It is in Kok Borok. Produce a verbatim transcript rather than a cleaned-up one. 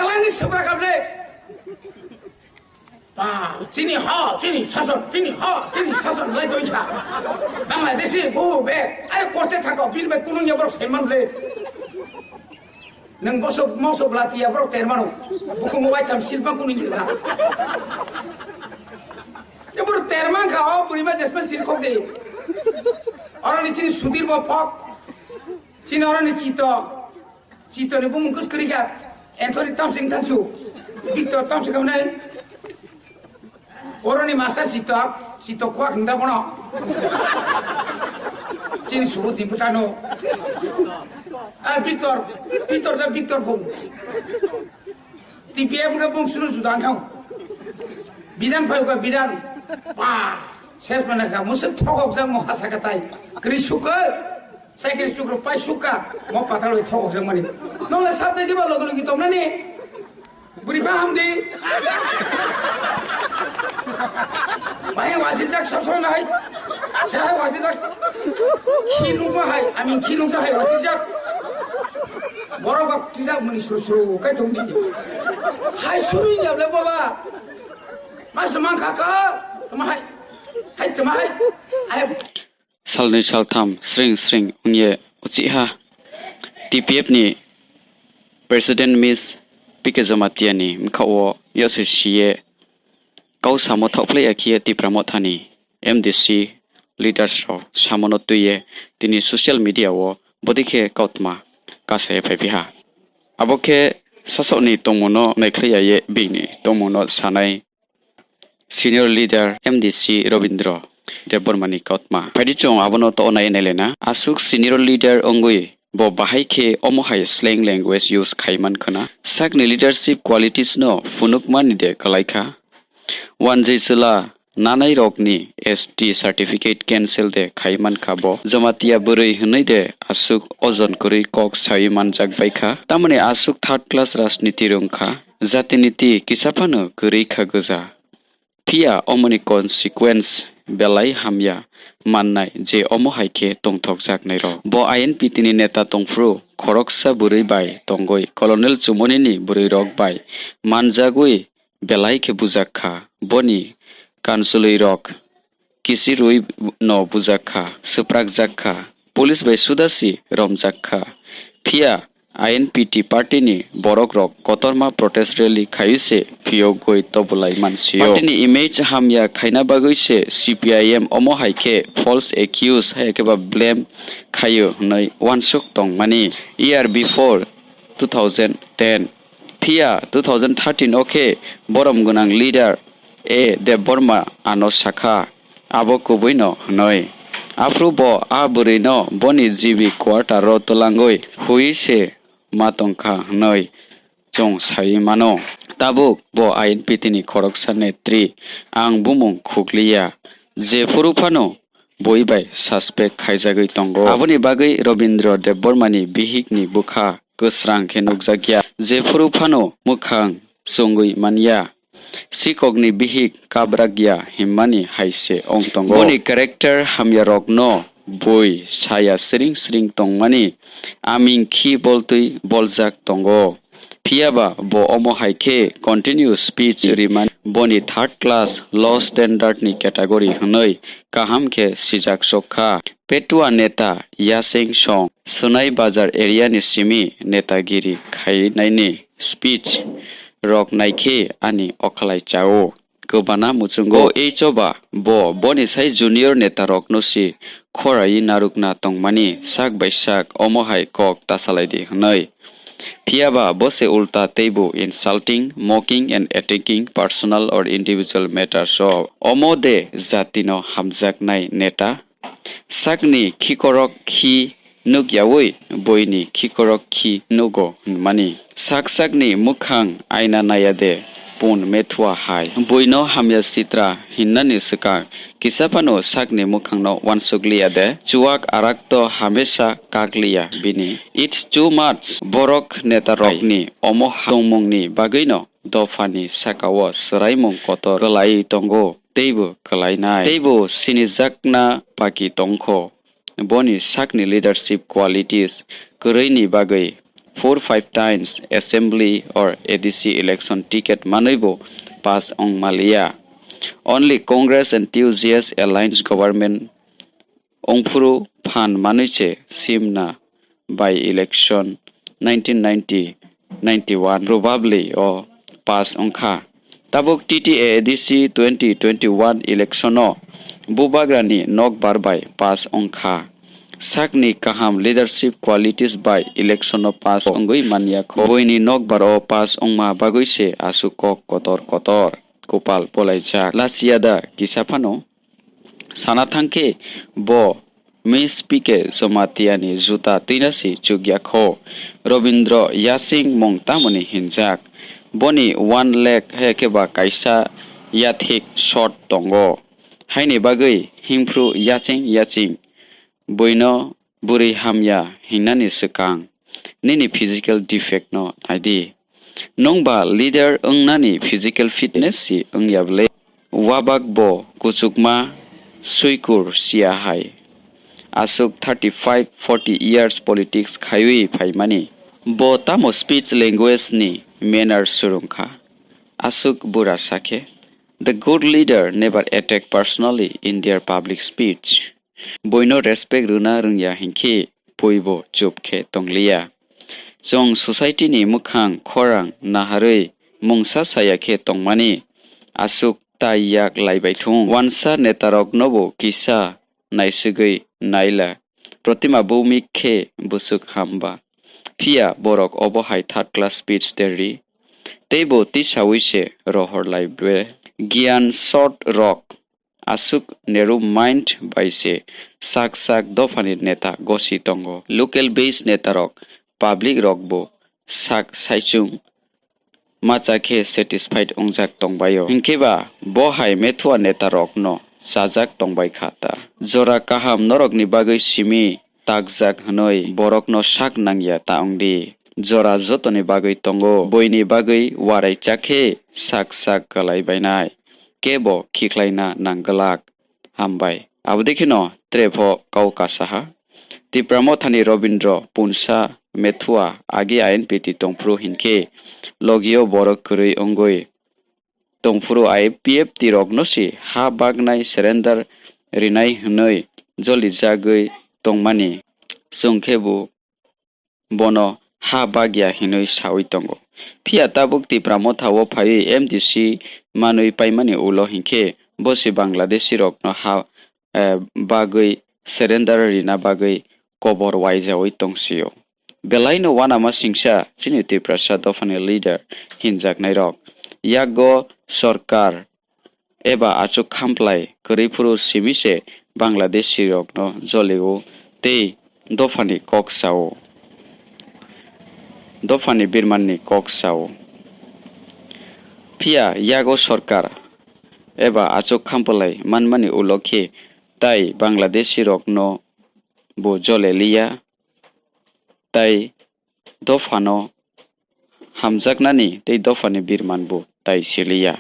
Langni sukra kable. Ba, chini ha, chini sason, chini ha, chini sason lai doi kha. Bangladeshi go back. Are korte thako, bin bai kunung ya borok saiman le. Nang boso, moso blati ya borok termano. Buku mo bai tam silpa kunung ya. Ya borok terman kha, o puriba jesma sirkhok de. Oro ni chini sudir bo phok. Chini oro ni chito. Chito ni bumung kus kuri kha. Anthony Thompson thansu. Victor Thompson kamnai. Oro ni master chito. Chito kuak hingda bono. Chini subu diputano. Ah, Victor. Victor da Victor bung. T P F ga bung suru juda angkang. Bidan phayu ga bidan. Pa. Ses mana kha. Musa thogok jang mo hasa katai. Kri suka. Cycle chukro pai sukha, mo pathar bai thokok jang mani. Nong le sab degi ba logi logi tong nani. Buri pa ham di. Bai wasi jak sab sab nai. Sera hai wasi jak. Khi nuk ma hai, amin khi nuk hai wasi jak. Borok bak tijak mani suru suru kai thong di. Hai suru ni able baba. Mas mang kha ka. Tama hai. Hai tama hai. Hai. Salnwi saltham sring sring wngye uchiha T P F ni President Miss P K Jamatia ni mkha o yoswi siye kau samo thokphlai ya khiye Tipra Motha ni M D C leaders rok samono twiye tini social media o bodikhe kautma kasaya phaipiha. Abo khe sasokni tongmungno naikhlai ya ye bini tongmungno sanai Senior Leader M D C Robindra Debbarma ni kautma. Phaidi chwng abono to nai nailena. Aswk senior leader wngwi bo bahai khe omo hai slang language use khai man khwna. Sakni leadership qualities no phunuk mani de kwlai kha. Wanjwi chwla nanai rokni S T certificate cancel de khai man kha bo. Jamatia bwrwi hwnwi de aswk ojon kwrwi kok sawi manjak bai kha. Tamoni aswk third class rajniti rwng kha. Jati niti kisa phano kwrwi kha gwja. Phiya omoni consequence belai hamya mannai je omo hai khe tongthokjaknairok. Bo I N P T ni neta tongphuru khoroksa bwrwi bai tongwi Colonel Chumoni ni bwrwirok bai manjagwi belai khe bujak kha. Boni kansulwirok kisirwi no bujak kha, swprakjak kha, police bai sudasi romjak kha. Phiya I N P T party ni borok rok kotorma protest rally khaiwi se phiyogwi tobulai mansio. Party ni image hamya khaina bagwi se C P I M omo hai khe false accuse hai khe ba blame khaio hwnwi uansuk tongmani. Year before two thousand ten, phiya two thousand thirteen o khe borom gwnang leader A Debbarma ano sakha, abo kubui no hwnwi. Aphuru bo a bwrwi no boni G B quarter o twlangwi hui se ma tongkha hwnwi chwng sai mano. Tabuk bo I N P T ni khoroksa netri ang bumung khukliya, jephuru phano bui bai suspect khaijagwi tongo. Aboni bagwi Robindra Debbarma ni bihik ni bwkha kwsrang khe nukjakya, jephuru phano mwkhang chwngwi manya. Sikokni bihik kabrakya himmani hai se wng tongo. Boni character hamyarokno bui saya sring sring tongmani aming khi boltwi boljak tongo. Phiyaba bo omo hai khe continue speech rimani boni third class low standard ni category hwnwi kaham khe sijak sok kha. Petua neta Yaseng Song Sonai Bazar area ni simi netagiri khainaini speech rok naikhe ani okhalai chao. Kwbana muchungo. O ei choba bo boni sai junior neta rokno si khorai narukna tongmani sak bai sak omo hai kok tasalai di hwnwi. Phiyaba bo se ulta teibo insulting, mocking and attacking personal or individual matters o. Omo de jatino hamjaknai neta? Sakni khikorok khi nukyawi buini khikorok khi nugo hwnmani. Sak sakni mwkhang aina naya de pun methua hai. Buino hamya sitra hinnani swkang kisa phano sakni mwkhangno uansukliya de. Chuwak arakto hamesa kakliya bini. It's too much. Borok netarokni omo ha-, tongmungni bagwino dophani sakao swraimung kotor kwlaiwi tongo, teibo kwlainai, teibo sinijakna baki tongkho. Boni sakni leadership qualities kwrwini bagwi four five times assembly or A D C election ticket manwi bo pass wng maliya. Only Congress and T U G S alliance government wngphuru phan manwi se simna by election nineteen ninety ninety-one probably o pass wngkha. Tabuk T T A A D C twenty twenty-one election o Bubagrani nokbar bai pass wngkha. Sakni kaham leadership qualities bai election o pass wngwi manya kho. Buini nokbar o pass wngma bagwi se aswk kok kotor kotor kupal bolaijak. Lachiyada kisa phano sana thangkhe bo Miss P K Jamatia ni juta twinasi chukya kho. Robindro Yaching mung tamoni hinjak. Boni one leg hai khe ba kaisa yathik short tongo. Haini bagwi himphru yaching yaching buino bwrwi hamya hinani swkang nini physical defect no naidi. Nwng ba leader wngnani physical fitness si wngya ble? Wabak bo kuchukma suikur siya hai. Aswk thirty-five forty years politics khaiwi phaimani. Bo tamo speech language ni manner swrwngkha? Aswk bura sakhe. The good leader never attack personally in their public speech. Buino respect rwna rwngya hinkhe buibo chup khe tongliya. Chwng society ni mwkhang khorang naharwi mungsa saya khe tongmani aswk tai yak laibai thung. Wansa netaroknobo kisa naisugwi naila. Protima bumik khe bwswk hamba. Phiya borok obo hai third class speech terri. Teibo tisawi se rohor lai ble. Giyan short rok aswk narrow mind bai se sak sak dophani neta gosi tongo. Local based netarok public rokbo sak saichung macha khe satisfied wngjak tongbaio. Hinkhe ba bo hai methua netarokno chajak tongbai kha ta. Jora kaham norokni bagwi simi takjak hwnwi borokno sak nangya ta wngdi. Jora jotoni bagwi tongo, buini bagwi warai cha khe sak sak kwlai bainai. Kebo khiklaina nang glak. Hambai. Abodei kheno trepho kau kasaha. Tipra Mothani Robindro Punsa Methua agi I N P T tongphuru hinkhe logio borok kwrwi wngwi tongphuru I P F T rokno si ha bagnai surrender rinai hwnwi jolijagwi tongmani. Chwng khe bo bono ha bagya hinwi sawi tongo. Phiya tabuk Tipra Motha o phaiwi M D C manwi paimani ulo hinkhe bo si Bangladeshi rokno ha, eh, bagwi surrender rina bagwi kobor waijawi tongsio. Belaino uanama singsa chini Tiprasa dophani leader hinjaknairok yago sorkar eba achuk khamplai kwrwi phuru simi se Bangladeshi rokno jolio tei dophani kok sao. Dophani birmanni kok sao. Phiya yago sorkar eba achuk khamplai manmani ulo khe tai Bangladeshi rokno bo jole liya, tai dophano hamjaknani tei dophani birman bo tai siliya.